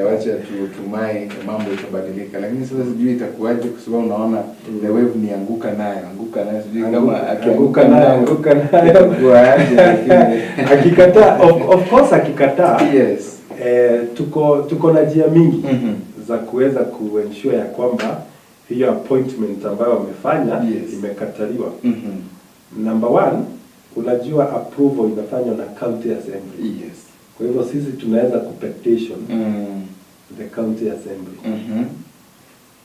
Wacha tutumai mambo itabadilika, lakini sasa sijui itakuwaje kwa sababu naona the wave ni anguka nayo, anguka nayo, sijui kama akianguka Anguka nayo, nayo anguka nayo. Itakuwaje, lakini Akikataa, of course akikataa, tuko na njia mingi za kuweza kuensure ya kwamba hiyo appointment ambayo wamefanya imekataliwa. Number one, unajua approval inafanywa na county assembly. Kwa hivyo sisi tunaweza kupetition the county assembly,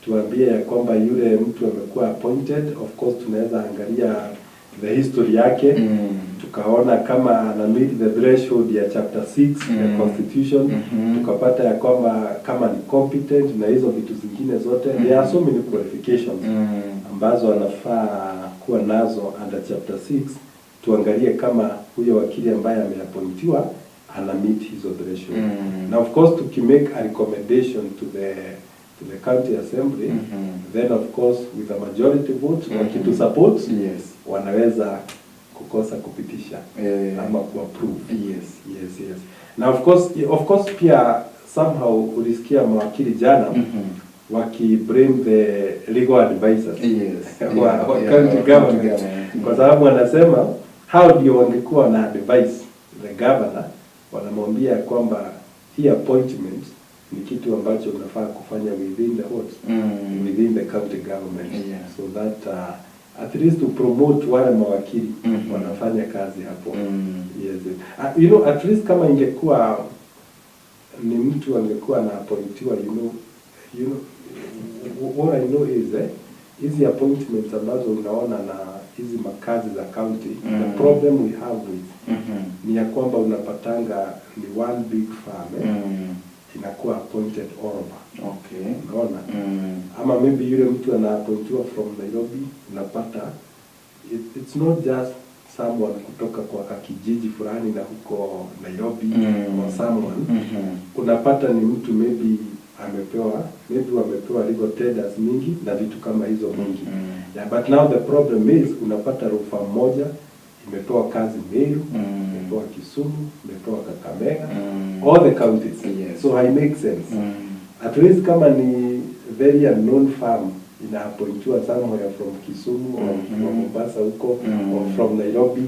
tuambie ya kwamba yule mtu amekuwa appointed. Of course tunaweza angalia the history yake, tukaona kama ana meet the threshold ya chapter 6 ya constitution, tukapata ya kwamba kama ni competent na hizo vitu zingine zote. There are so many qualifications ambazo anafaa kuwa nazo under chapter 6. Tuangalie kama huyo wakili ambaye ameappointiwa ana meet hizo threshold. Na of course tukimake a recommendation to the county assembly, then of course with a majority vote, wakitu support, wanaweza kukosa kupitisha ama kuapprove. Yes. Na of course pia somehow ulisikia mawakili jana waki blame the legal advisors wa county wa county government, government. Kwa sababu wanasema hao ndio wangekuwa na advise the governor, wanamwambia kwamba hii appointment ni kitu ambacho unafaa kufanya within the what? Within the county government, so that at least to promote wale mawakili wanafanya kazi hapo. Yes. At least kama ingekuwa ni mtu angekuwa anaappointiwa, what I know is, hizi appointments ambazo unaona na hizi makazi za county, the problem we have with ni ya kwamba unapatanga ni one big firm, inakuwa appointed all over. Unaona? Ama maybe yule mtu anaappointiwa from Nairobi, unapata it's not just someone kutoka kwa kakijiji fulani na huko Nairobi or someone, unapata ni mtu maybe amepewa, maybe wamepewa legal tenders mingi na vitu kama hizo mingi. Yeah, but now the problem is unapata rufaa moja imepewa kazi Meru, imepewa Kisumu, imepewa Kakamega, all the counties. So it make sense. At least kama ni very unknown firm inaappointiwa somewhere from Kisumu or from Mombasa huko or from Nairobi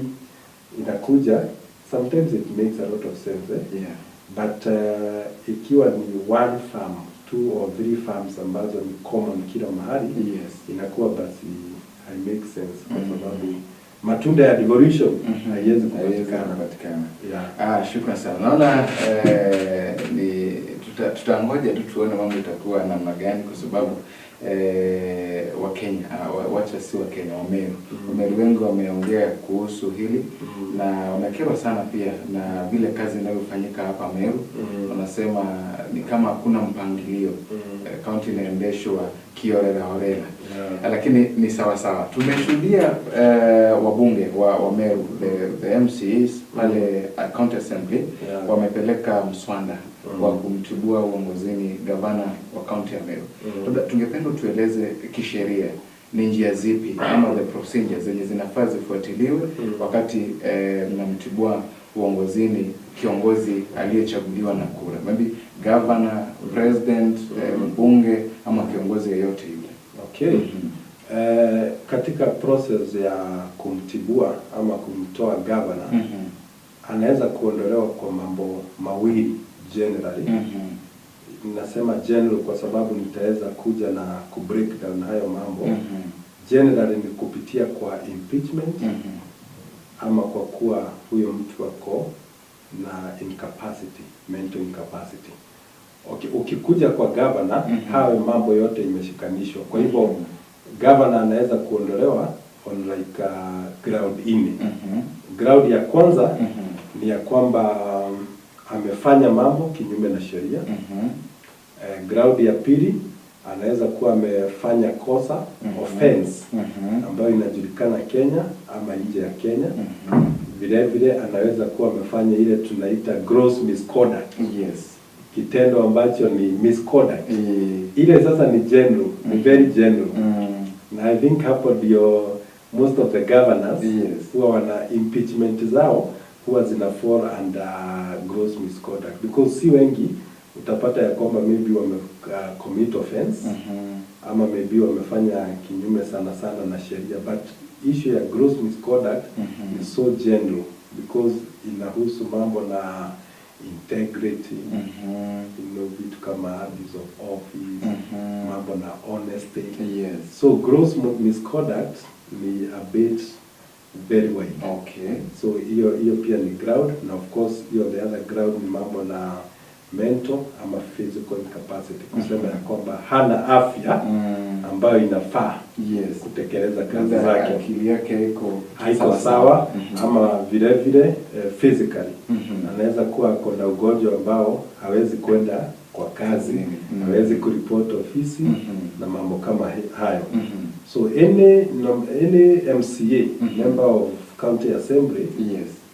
inakuja, sometimes it makes a lot of sense, eh? Yeah. But ikiwa ni one firm, two or three firms ambazo ni common kila mahali, inakuwa basi hai make sense kwa sababu matunda ya devolution haiwezi Haiwezi kupatikana. Kupatikana. Yeah. Ah, shukran sana. Naona ni tutangoja tu tuone mambo itakuwa namna gani kwa sababu Wakenya, wacha si Wakenya, Wameru. Wameru wengi wameongea kuhusu hili na wamekerwa sana pia na vile kazi inavyofanyika hapa Meru. Wanasema ni kama hakuna mpangilio. Kaunti inaendeshwa kiholela holela. Lakini ni sawa sawa. Tumeshuhudia wabunge wa Meru, the MCAs pale County Assembly, wamepeleka mswada wa kumtibua uongozini gavana wa kaunti ya Meru. Labda tungependa tueleze kisheria ni njia zipi ama the procedures zenye zinafaa zifuatiliwe wakati mnamtibua uongozini kiongozi aliyechaguliwa na kura, maybe governor, president, mbunge ama kiongozi yeyote yule. Okay. Katika process ya kumtibua ama kumtoa governor, anaweza kuondolewa kwa mambo mawili generally. Nasema general kwa sababu nitaweza kuja na ku break down hayo mambo. Generally ni kupitia kwa impeachment ama kwa kuwa huyo mtu ako na incapacity, mental incapacity. Okay, ukikuja kwa governor, hayo mambo yote imeshikanishwa. Kwa hivyo governor anaweza kuondolewa on like ground nne. Ground ya kwanza ni ya kwamba amefanya mambo kinyume na sheria. Ground ya pili, anaweza kuwa amefanya kosa, offense ambayo inajulikana Kenya ama nje ya Kenya. Vile vile anaweza kuwa amefanya ile tunaita gross misconduct, kitendo ambacho ni misconduct. Ile sasa ni general, ni very general. Na I think hapo ndio most of the governors huwa wana impeachment zao huwa zina fall under gross misconduct because si wengi Utapata ya kwamba maybe wame commit offense ama maybe wamefanya kinyume sana sana na sheria, but issue ya gross misconduct ni so general because inahusu mambo na integrity, vitu kama abuse of office, mambo na honesty. So gross misconduct ni a bit very wide. So hiyo pia ni ground, na of course hiyo the other ground ni mambo na mental ama physical incapacity, kusema ya kwamba hana afya ambayo inafaa kutekeleza kazi Labda zake, akili yake iko haiko sawa, ama vile vile physically anaweza kuwa ako na ugonjwa ambao hawezi kwenda kwa kazi, Kazini. Hawezi kuripoti ofisi na mambo kama hayo. So any MCA, member of county assembly,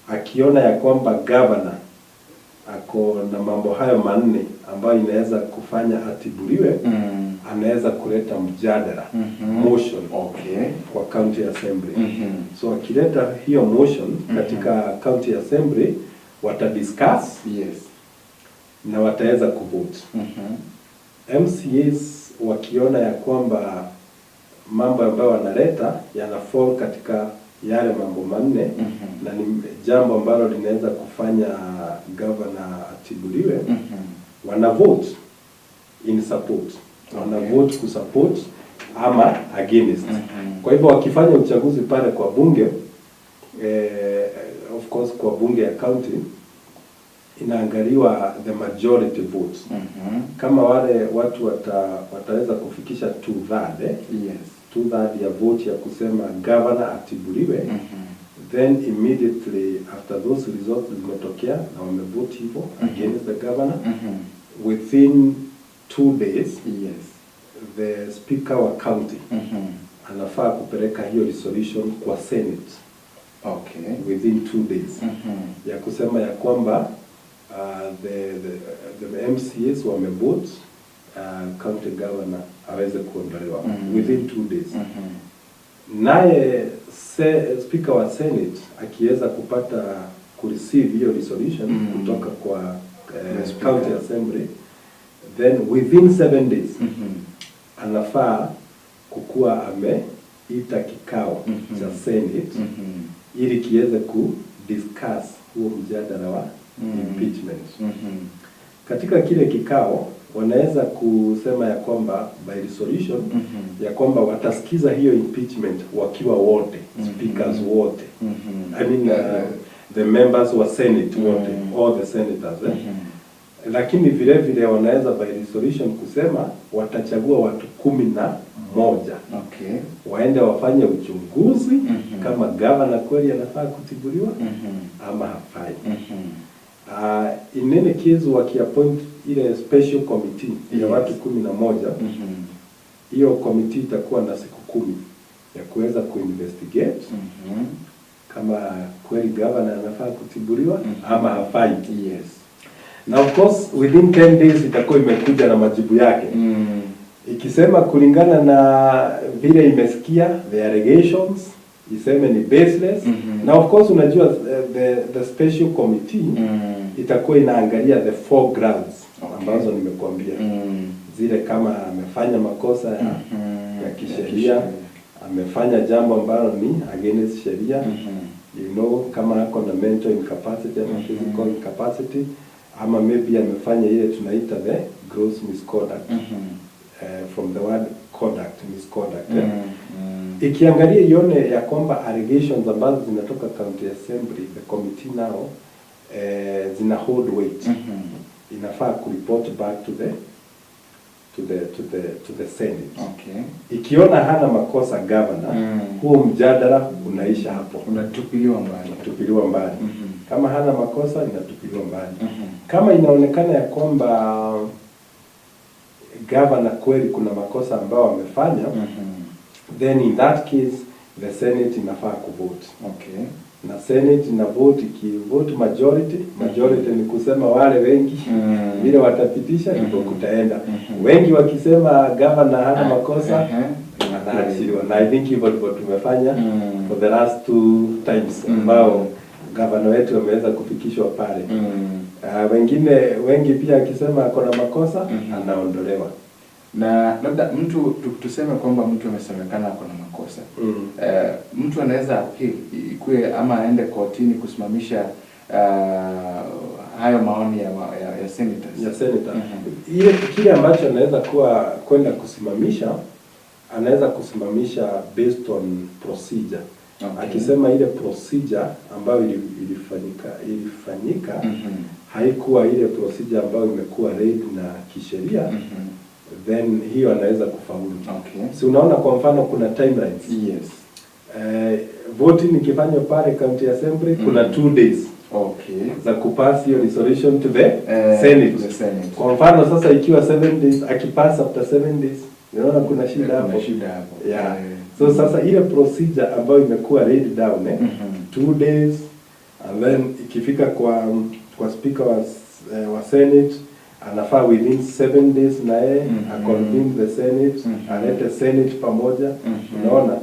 akiona ya kwamba governor ako na mambo hayo manne ambayo inaweza kufanya atibuliwe, anaweza kuleta mjadala, motion, kwa county assembly. So akileta hiyo motion katika county assembly, watadiscuss na wataweza kuvote. MCAs wakiona ya kwamba mambo ambayo wanaleta yana fall katika yale mambo manne na ni jambo ambalo linaweza kufanya governor atibuliwe, wana vote in support, wana vote kusupport ama against. Kwa hivyo wakifanya uchaguzi pale kwa bunge, of course kwa bunge ya county inaangaliwa the majority votes. Kama wale watu wataweza kufikisha two third, two third ya vote ya kusema governor atibuliwe, then immediately after those results zimetokea na wamevote hivyo against the governor, within 2 days the speaker wa county anafaa kupeleka hiyo resolution kwa Senate within 2 days ya kusema ya kwamba the MCAs wamevote county governor aweze kuondolewa within 2 days. Naye speaker wa Senate akiweza kupata kureceive hiyo resolution kutoka kwa The speaker. County assembly, then within 7 days anafaa kukuwa ameita kikao cha Senate ili kiweze ku discuss huo mjadala wa impeachment. Katika kile kikao wanaweza kusema ya kwamba by resolution ya kwamba watasikiza hiyo impeachment wakiwa wote, speakers wote, I mean, the members wa Senate wote, all the senators, eh? Lakini vile vile wanaweza by resolution kusema watachagua watu 11 waende wafanye uchunguzi kama governor kweli anafaa kutibuliwa ama hafai. In any case, wakiappoint ile special committee ya watu 11, hiyo committee itakuwa na siku 10 ya kuweza kuinvestigate kama kweli governor anafaa kutibuliwa ama hafai. Na of course within 10 days itakuwa imekuja na majibu yake ikisema kulingana na vile imesikia the allegations, iseme ni baseless. Na of course unajua the special committee itakuwa inaangalia the four grounds ambazo nimekuambia, zile kama amefanya makosa ya kisheria, amefanya jambo ambalo ni against sheria, kama ako na mental incapacity ama physical incapacity, ama maybe amefanya ile tunaita the gross misconduct, from the word conduct, misconduct, eh. Ikiangalia ione ya kwamba allegations ambazo zinatoka county assembly, the committee now, zina hold weight, inafaa kureport back to the Senate. Ikiona hana makosa governor, huo mjadala unaisha hapo. Unatupiliwa mbali. Unatupiliwa mbali. Kama hana makosa, inatupiliwa mbali. Kama inaonekana ya kwamba governor kweli kuna makosa ambayo amefanya, then in that case the Senate inafaa kuvote. Na Senate ina vote, ikivote majority, majority ni kusema wale wengi vile watapitisha ndivyo kutaenda. Wengi wakisema governor hana makosa, anaachiliwa. Na I think hivyo ndivyo tumefanya for the last two times ambao governor wetu ameweza kufikishwa pale. Wengine wengi pia akisema ako na makosa, anaondolewa. Na labda mtu tuseme kwamba mtu amesemekana ako na makosa, mtu anaweza appeal ikuwe ama aende kotini kusimamisha hayo maoni ya senators. Ya senator. Ile kile ambacho anaweza kuwa kwenda kusimamisha, anaweza kusimamisha based on procedure. Akisema ile procedure ambayo ilifanyika haikuwa ile procedure ambayo imekuwa laid na kisheria, then hiyo anaweza kufaulu. Si unaona kwa mfano kuna timelines. Voting ikifanywa pale county assembly, kuna 2 days za kupass hiyo resolution to the Senate. To the Senate. Kwa mfano sasa ikiwa 7 days, akipass after 7 days, unaona kuna shida Kuna hapo. Shida hapo. Yeah. So sasa ile procedure ambayo imekuwa laid down, 2 days, and then ikifika kwa speaker wa Senate, anafaa within 7 days na yeye aconvene the Senate, alete Senate pamoja, unaona?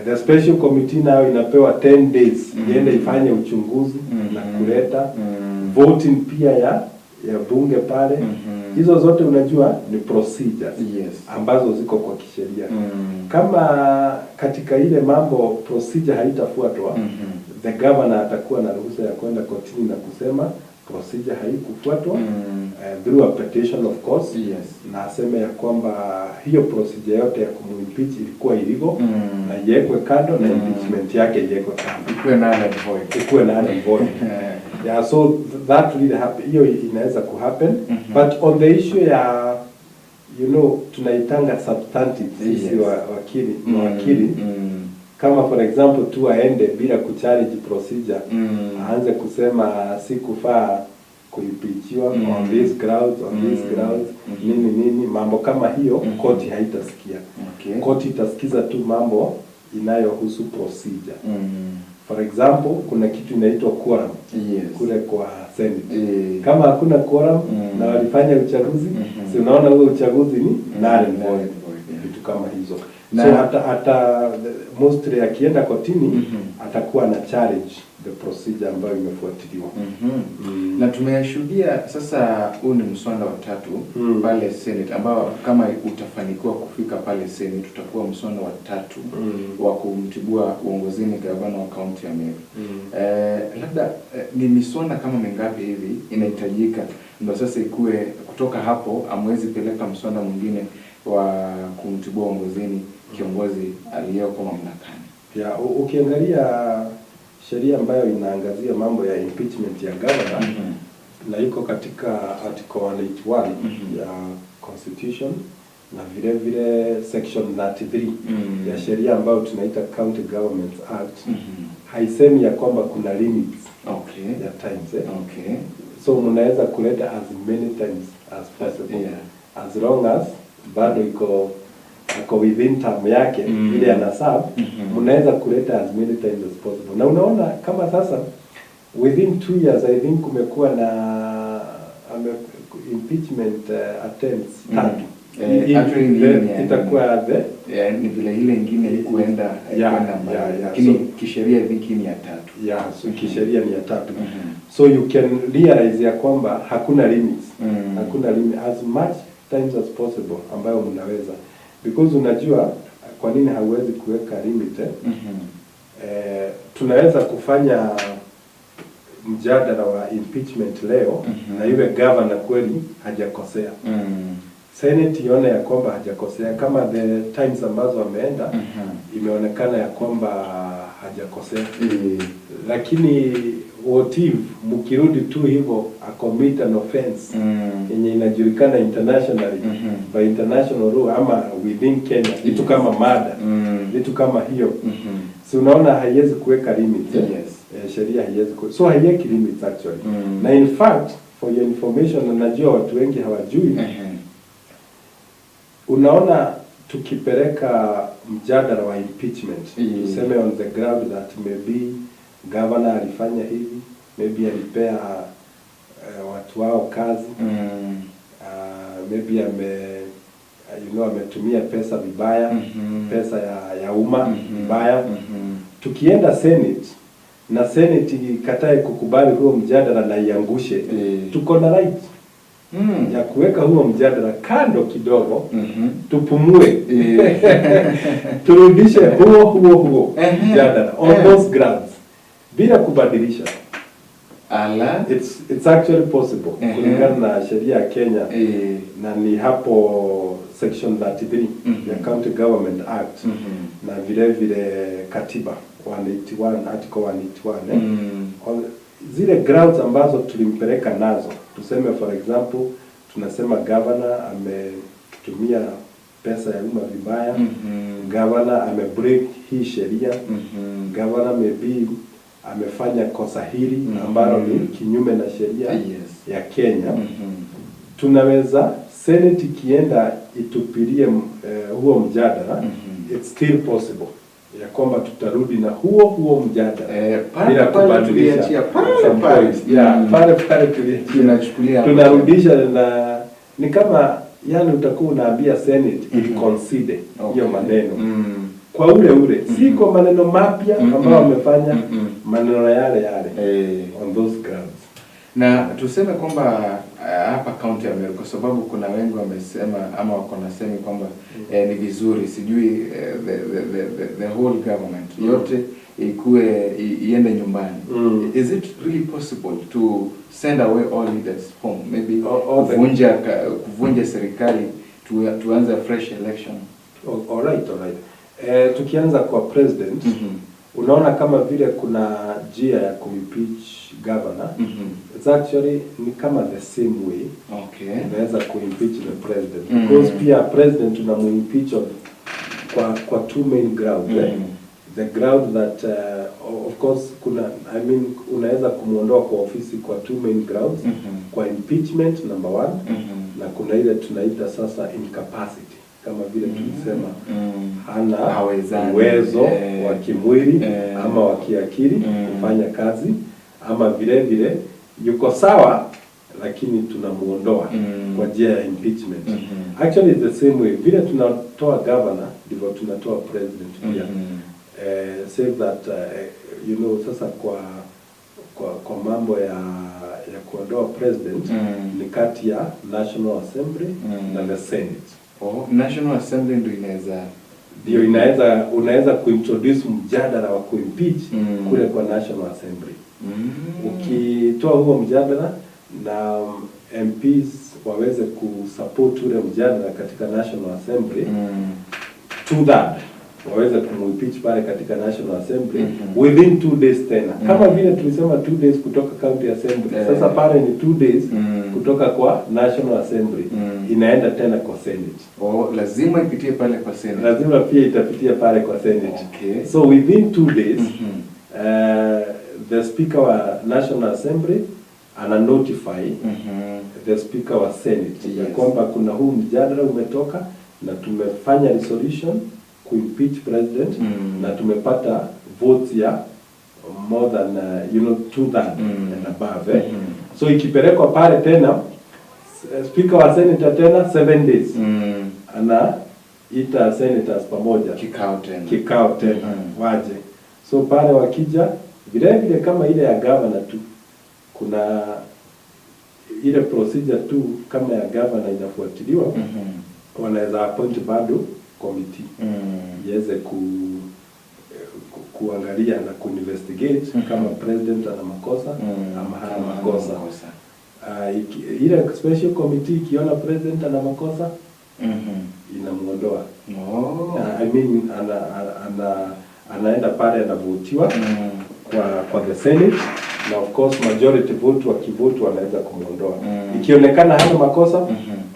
The special committee nayo inapewa 10 days iende ifanye uchunguzi na kuleta voting pia ya bunge pale. Hizo zote unajua ni procedures ambazo ziko kwa kisheria. Kama katika ile mambo procedure haitafuatwa, the governor atakuwa na ruhusa ya kwenda kotini na kusema procedure haikufuatwa, through a petition, of course, na aseme ya kwamba hiyo procedure yote ya kumuimpeach ilikuwa illegal na iwekwe kando na impeachment yake iwekwe kando, Ikuwe null and void. Ikuwe null and void. Yeah, so that really happen, hiyo inaweza kuhappen. But on the issue ya tunaitanga substantive sisi wakili, mawakili, kama for example tu aende bila kuchallenge procedure, aanze kusema sikufaa kuimpeachiwa on these grounds, on these grounds, nini nini, mambo kama hiyo, koti haitasikia. Koti itasikiza tu mambo inayohusu procedure. For example, kuna kitu inaitwa quorum kule kwa Senate. Kama hakuna quorum na walifanya uchaguzi, si unaona huo uchaguzi ni null and Null void. And void, yeah. Vitu kama hizo. So hata mostly akienda kotini, atakuwa na challenge the procedure ambayo imefuatiliwa. Na tumeyashuhudia sasa, huu ni mswada wa tatu pale Senate, ambao kama utafanikiwa kufika pale Senate utakuwa mswada wa tatu wa kumtibua uongozini gavana wa kaunti ya Meru. Labda ni miswada kama mingapi hivi inahitajika ndio sasa ikuwe kutoka hapo amwezi peleka mswada mwingine wa kumtibua uongozini kiongozi aliyoko mamlakani? Ya, ukiangalia sheria ambayo inaangazia mambo ya impeachment ya governor, na iko katika article 181 ya constitution na vile vile section 33 ya sheria ambayo tunaita County Governments Act, haisemi ya kwamba kuna limits ya times, eh? So mnaweza kuleta as many times as possible, as long as bado iko ako within term yake ile ana serve, mnaweza kuleta as many times as possible. Na unaona kama sasa within 2 years, I think kumekuwa na impeachment attempts tatu. Actually ni nne, yani. Itakuwa the Yeah, ni vile ile ingine ikuenda haikuenda mbali, lakini kisheria I think hii ni ya tatu. Yeah, so kisheria ni ya tatu. So you can realize ya kwamba hakuna limits. Hakuna limit, as much times as possible ambayo mnaweza, because unajua kwa nini hauwezi kuweka limit, eh? Tunaweza kufanya mjadala wa impeachment leo na iwe governor kweli hajakosea, Senate ione ya kwamba hajakosea, kama the times ambazo ameenda imeonekana ya kwamba hajakosea, lakini what if mkirudi tu hivyo acommit an offense yenye inajulikana internationally, by international law ama within Kenya, vitu kama murder, vitu kama hiyo, si unaona haiwezi kuweka limits, eh? Yes. Sheria haiwezi so haiweki limits actually. Na in fact, for your information, na najua watu wengi hawajui, unaona tukipeleka mjadala wa impeachment, tuseme on the ground that maybe governor alifanya hivi, maybe alipea watu wao kazi, maybe ame you know ametumia pesa vibaya, pesa ya umma vibaya, tukienda Senate na Senate ikatae kukubali huo mjadala na iangushe, tuko na right ya kuweka huo mjadala kando kidogo, tupumue, turudishe huo mjadala on those grounds bila kubadilisha. Ala. It's actually possible kulingana na sheria ya Kenya na ni hapo section 33 ya County Government Act na vile vile katiba 181, article 181, eh? Zile grounds ambazo tulimpeleka nazo, tuseme for example, tunasema governor ametumia pesa ya umma vibaya, governor amebreak hii sheria, governor maybe amefanya kosa hili ambalo ni kinyume na sheria ya Kenya. Tunaweza, Senate ikienda itupilie huo mjadala, it's still possible ya kwamba tutarudi na huo huo mjadala Pale bila pale kubadilisha tuliachia, pale some pale. points. Yeah, pale pale tuliachia. Tunachukulia hapo. Tunarudisha na ni kama yani utakuwa unaambia Senate iconsider hiyo maneno kwa ule ule, si kwa maneno mapya ambayo wamefanya, maneno yale yale on those grounds. Na tuseme kwamba hapa kaunti ya Meru, kwa sababu kuna wengi wamesema ama wako na semi kwamba ni vizuri sijui the whole government yote ikuwe iende nyumbani. Is it really possible to send away all leaders home, maybe kuvunja serikali, tuanze a fresh election? All right. Tukianza kwa president, unaona kama vile kuna njia ya kuimpeach governor. It's actually ni kama the same way unaweza kuimpeach the president, because pia president tunamuimpeach kwa two main grounds, eh? The ground that of course kuna, I mean, unaweza kumuondoa kwa ofisi kwa two main grounds, kwa impeachment number one, na kuna ile tunaita sasa incapacity, kama vile tulisema hana Hawezani. Uwezo wa kimwili ama wa kiakili kufanya kazi, ama vile vile yuko sawa lakini tunamuondoa kwa njia ya impeachment. Actually it's the same way vile tunatoa governor ndivyo tunatoa president pia. Save that sasa kwa mambo ya kuondoa president ni kati ya National Assembly na the Senate. Oh, National Assembly ndio inaweza Ndio inaweza, unaweza kuintroduce mjadala wa kuimpeach kule kwa National Assembly. Ukitoa huo mjadala na MPs waweze kusupport ule mjadala katika National Assembly, two third waweze kumuimpeach pale katika National Assembly within 2 days tena, kama vile tulisema 2 days kutoka County Assembly, sasa pale ni 2 days kutoka kwa National Assembly, inaenda tena kwa Senate. Oh, lazima ipitie pale kwa Senate. Lazima pia itapitia pale kwa Senate. So within 2 days the speaker wa National Assembly ana notify the speaker wa Senate ya kwamba kuna huu mjadala umetoka na tumefanya resolution kuimpeach president na tumepata votes ya more than two third and above, eh? So ikipelekwa pale tena, speaker wa Senate tena 7 days anaita senators pamoja. Kikao tena. Kikao tena, waje. So pale wakija, vile vile kama ile ya governor tu, kuna ile procedure tu kama ya governor inafuatiliwa. Wanaweza appoint bado committee iweze kuangalia na kuinvestigate kama president ana makosa ama hana Kama hana makosa. Makosa. Ile special committee ikiona president ana makosa, inamuondoa. I mean, anaenda pale anavotiwa kwa the Senate na of course majority vote, wakivote wanaweza kumuondoa. Ikionekana hana makosa,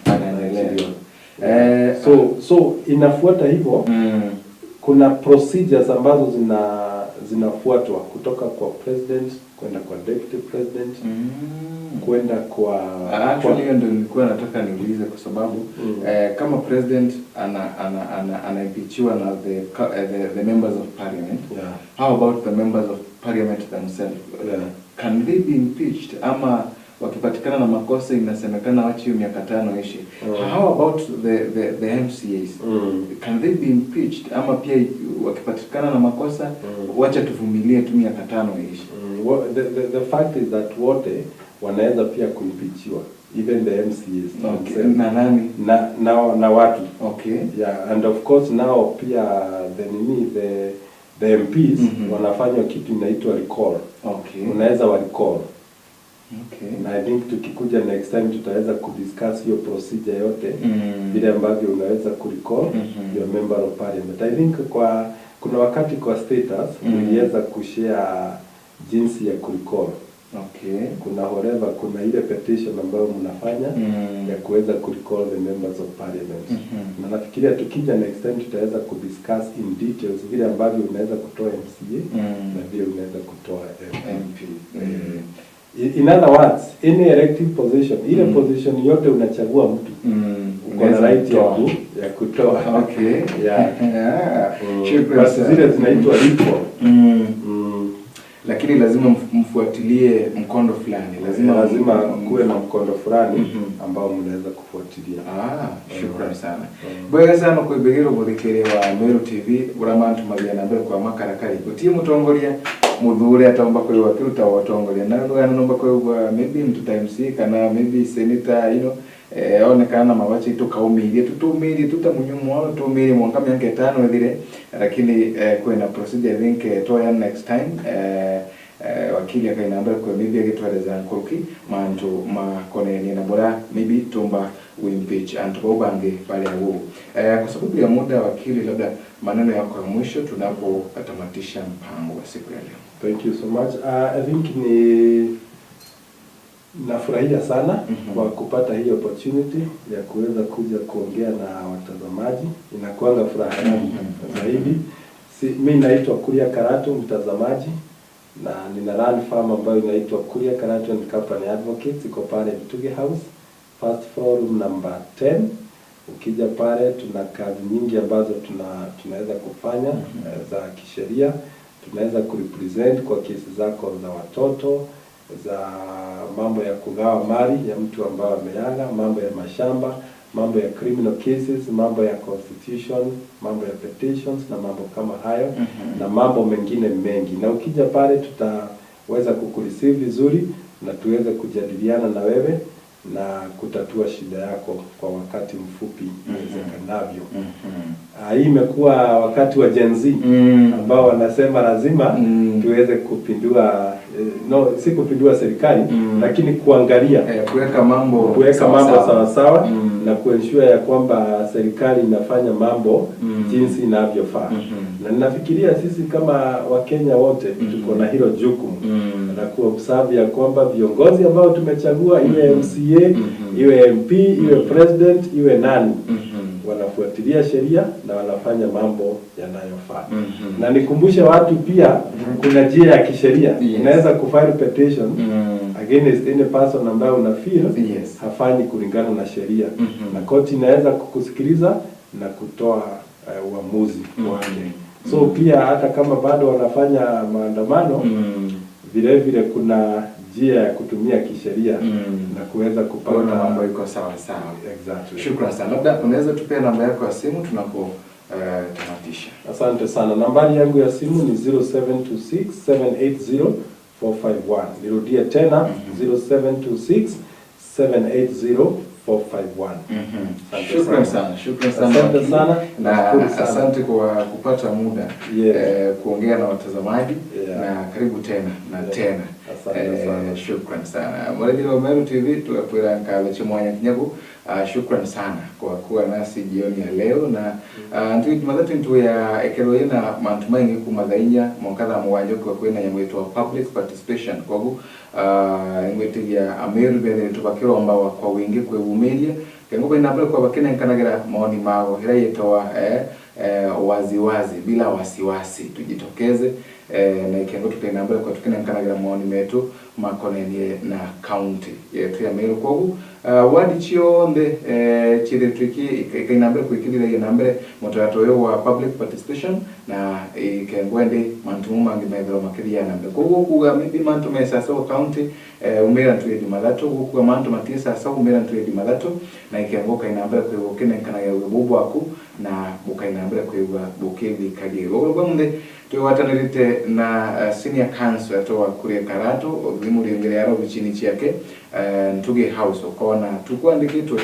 Anaendelea. anaachiliwa. So inafuata hivyo. Kuna procedures ambazo zinafuatwa kutoka kwa president kwenda kwa deputy president kwenda kwa Actually hiyo ndio nilikuwa nataka niulize kwa sababu kama president anaimpeachiwa na the members of parliament, how about the members of parliament themselves? Can they be impeached, ama wakipatikana na makosa inasemekana wache hiyo miaka 5 ishi? How about the MCAs? Can they be impeached, ama pia wakipatikana na makosa, wacha tuvumilie tu miaka 5 ishi? The fact is that wote wanaweza pia kuimpeachiwa, even the MCAs themselves. Na nani? Na watu. Yeah, and of course now pia the nini, the MPs wanafanywa kitu inaitwa recall. Unaweza wa recall. Na I think tukikuja next time tutaweza kudiscuss hiyo procedure yote, vile ambavyo unaweza kurecall your member of parliament. I think kwa kuna wakati kwa status niliweza kushare jinsi ya kurecall. Kuna whatever, kuna ile petition ambayo mnafanya ya kuweza kurecall the members of parliament. Na nafikiria tukija next time tutaweza kudiscuss in details vile ambavyo unaweza kutoa MCA na vile unaweza kutoa MP. MP. In other words, any elective position, ile position yote unachagua mtu, uko na Unaweza right kutoa. ya kutoa. Yeah. Yeah. Shukrani Basi sana. zile zinaitwa recall. Lakini lazima mfuatilie mkondo fulani. Lazima Lazima kuwe na mkondo fulani ambao mnaweza kufuatilia. Ah, shukrani sana. Bwega sana kwibigirwo guthikĩria wa Meru TV uramantu mathia na mbere kwa makarakari gutie mutongoria muthure atomba kwigua akiruta utongoria na rugano nomba kwigua maybe mtu ta MC kana maybe senator, onekana na mawachi tukaumirie tutumirie tutamunyumo tumirie mwaka miaka 5 ithire, lakini kwina procedure, I think, toya next time, wakili akaina mbere kwa maybe agitwereza nkuruki mantu makonenie na bora maybe tumba uimpeach antu baubange pale awu. Kwa sababu ya muda, wakili, labda maneno yako ya mwisho tunapotamatisha mpango wa siku ya leo. Thank you so much. I think ni nafurahia sana kwa kupata hii opportunity ya kuweza kuja kuongea na watazamaji. Inakuanga furaha yangu zaidi. Si, mi naitwa Kuria Karatu, mtazamaji, na nina run firm ambayo inaitwa Kuria Karatu and Company Advocates, iko pale Mtuge House, first floor, room number 10. Ukija pale tuna kazi nyingi ambazo tunaweza kufanya za kisheria. Tunaweza kurepresent kwa kesi zako za watoto, za mambo ya kugawa mali ya mtu ambaye ameaga, mambo ya mashamba, mambo ya criminal cases, mambo ya constitution, mambo ya petitions na mambo kama hayo na mambo mengine mengi. Na ukija pale tutaweza kukureceive vizuri na tuweze kujadiliana na wewe na kutatua shida yako kwa wakati mfupi iwezekanavyo. Hii imekuwa wakati wa Gen Z ambao wanasema lazima tuweze kupindua, no, si kupindua serikali, lakini kuangalia kuweka mambo kuweka sawa mambo sawa. Sawa sawa na kuensure ya kwamba serikali inafanya mambo jinsi inavyofaa. Na ninafikiria sisi kama Wakenya wote tuko na hilo jukumu na kuobserve ya kwamba viongozi ambao tumechagua, iwe MCA, iwe MP, iwe president, iwe nani, wanafuatilia sheria na wanafanya mambo yanayofaa. Na nikumbushe watu pia kuna njia ya kisheria. Unaweza kufile petition against any person ambayo una feel hafanyi kulingana na sheria, na koti inaweza kukusikiliza na kutoa uamuzi wake. So pia hata kama bado wanafanya maandamano, vile vile kuna njia ya kutumia kisheria na kuweza kupata Kuona mambo iko sawa sawa. Exactly. Shukran sana. Labda unaweza tupea namba yako ya simu tunapo tamatisha. Asante sana. Nambari yangu ya simu ni 0726 780 451. Nirudie tena, 0726 780 451. Asante Shukran sana. sana, shukran sana Asante wakili. sana. Na Nashukuru sana. asante kwa kupata muda kuongea na watazamaji na karibu tena na tena. Asante sana. Shukran sana mwarejeri wa Meru TV tukakwira nkalo chimwanya kinyagu. Shukran sana kwa kuwa nasi jioni ya leo na ntu Jumatatu ntu ya ekero ina mantu maingi kumathainya mwakatha mũgwanja kwa kwina nyamũ ĩtwa public participation, koguo ngwĩtigia Ameru bethe tubakĩromba kwa wingi kwĩvumiria kengo kwina mbere kwa bakinenkanagĩra maoni mao ĩrĩa ĩtwa waziwazi bila wasiwasi, tujitokeze na ikengo tukaina mbere kwa tukinenkanagĩra maoni metu makonenie na county yetu ya Meru. Koguo Wadi chionthe chithitwiki ikainambere kwikirira nambere mutarato uyu wa public participation na ikengwe ndi mantu mumangi methero makiria nambere. Koguo kuga maybe mantu mesasa county umira ntwe Jumathatu, gukuga mantu matiesasa umira ntwe Jumathatu, na ikengo ukainambere kwigua ukinenkanagia bwibu bwaku na bukainambere kwigua bukithikagirwo. Uguo bwa muthe twigwatanirite na senior counsel atowa kuria Karatu thimu ringire ya robichini ciake Ntuge House, ukona tukwandikitwe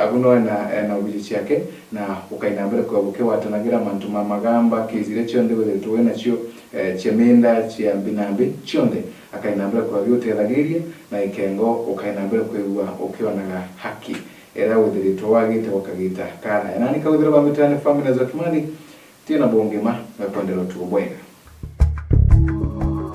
abuno na obici ciake, na ukainambere kwa bukiwatanagira mantu ma magamba kizire chionthe withiritwe nacio cia minda cia mbinambi chionthe, akainambere kwa giutethagiria na ikengo ukainambere kwigua ukionaga haki era withiritwe wagite wakagita kana nani kawithira ba mitani family za Kimani tina bongema gakwendera utugo bwega.